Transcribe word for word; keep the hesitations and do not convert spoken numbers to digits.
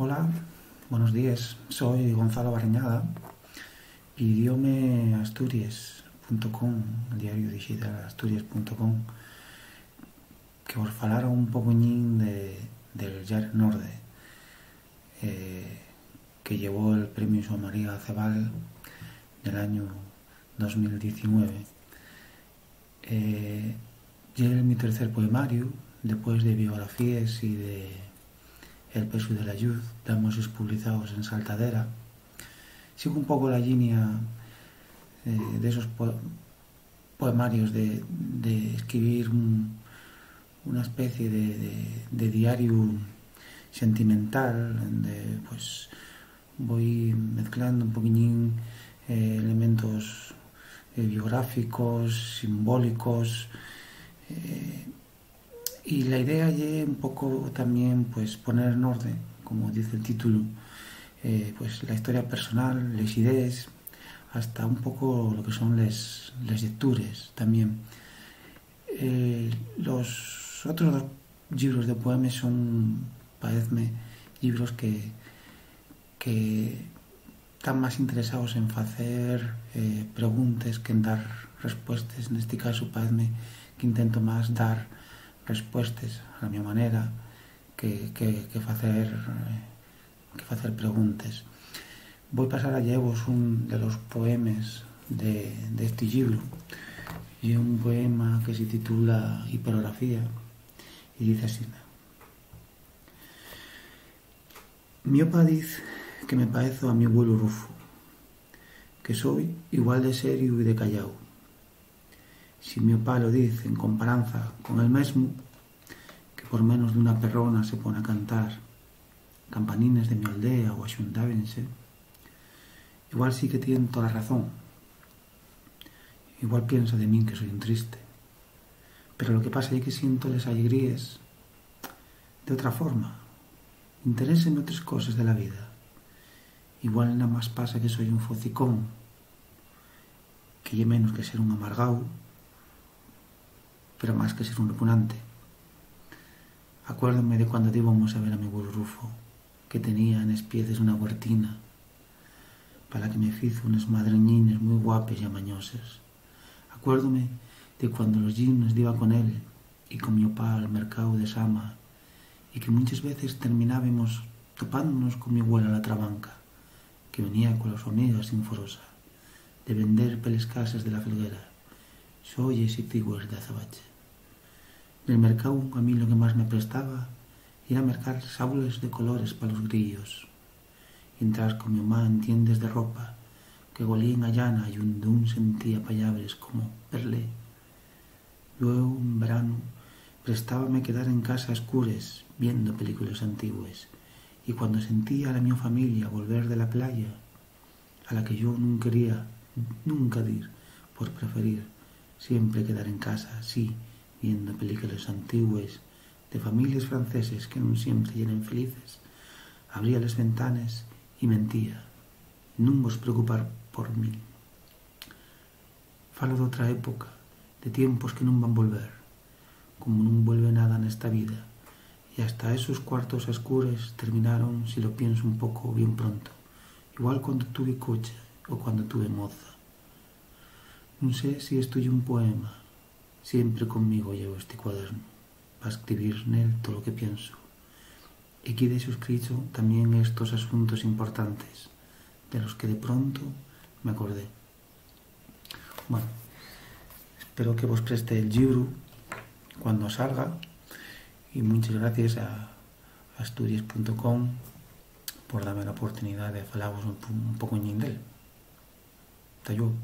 Hola, buenos días. Soy Gonzalo Barriñaga. Pidióme Asturies punto com, el diario digital asturies punto com, que vos falara un pocoñín de, del Yare Norde, eh, que llevó el premio Joan María Acebal del año dos mil diecinueve. Eh, ye el mi tercer poemariu, depués de Biografíes y de El pesu de la lluz, dambos publicaos en Saltadera. Sigo un poco la llinia, eh, de esos po-, poemarios de, de escribir un, una especie de, de, de diariu sentimental, onde, pues, voi mezclando un poquiñín, eh, elementos, eh, biográficos, simbólicos, eh, y la idea ye un poco tamién, pues, poner en orde, como dice el título, eh, pues, la historia personal, les idees, hasta un poco lo que son les, les lectures tamién. Eh, los otros dos llibros de poemes son, paezme, llibros que, que tán más interesaos en facer, eh, preguntes qu'en dar respuestes. Nesti casu, paezme qu'intento más dar respuestes a la mio manera que, que, que facer, eh, que facer preguntes. Voi pasar a lleevos un de los poemes de, d'esti llibru. Ye un poema que se titula Hiperografía y diz asina: Mio pa diz que me paezo a mi güelu Rufo, que soi igual de seriu y de calláu. Si mio pa lo diz en comparanza con el mesmu, que por menos d'una perrona se pone a cantar campanines de mi aldea o axuntábense, igual sí que tien tola razón. Igual piensa de min que soi un triste. Pero lo que pasa ye que siento les alegríes d'otra forma. Interéseme otres coses de la vida. Igual namás pasa que soi un focicón, que ye menos que ser un amargáu, pero más que ser un repugnante. Acuérdome de cuando díbamos a ver a mi güelu Rufo, que tenía nes pieces una huertina, pa la que me fizo unes madreñines mui guapes y amañoses. Acuérdome de cuando los llines diba con él y con mio pa al mercáu de Sama, y que munches veces terminábemos topándonos con mi güela la trabanca, que venía cola so amiga sinforosa de vender peles cases de la Felguera xoyes y tigües d'azabache. Nel mercáu, a mí lo que más me prestaba yera mercar sábules de colores pa los grillos, y entrar con mio ma en tiendes de ropa que golíen a llana y onde un sentía pallabres como perlé. Llueu, en veranu, prestábame quedar en casa a escures viendo películes antigües, y cuando sentía a la mio familia volver de la playa, a la que yo nun quería nunca dir por preferir siempre quedar en casa, sí, viendo películes antigües de families franceses que nun siempre yeren felices, abría les ventanes y mentía: "Nun vos preocupar por min". Falo d'otra época, de tiempos que nun van volver, como nun vuelve nada nesta vida, y hasta esos cuartos a escures terminaron, si lo pienso un poco, bien pronto, igual cuando tuve coche o cuando tuve moza. Nun sé si esto ye un poema, siempre conmigo llevo este cuadernu, pa escribir nel tolo que pienso. Equí dexo escrito tamién estos asuntos importantes de los que de pronto me acordé. Bueno, espero que vos preste el llibru cuando salga, y munches gracies a asturies punto com por dame la oportunidá de falavos un, un pocoñín d'él. Ta llueu.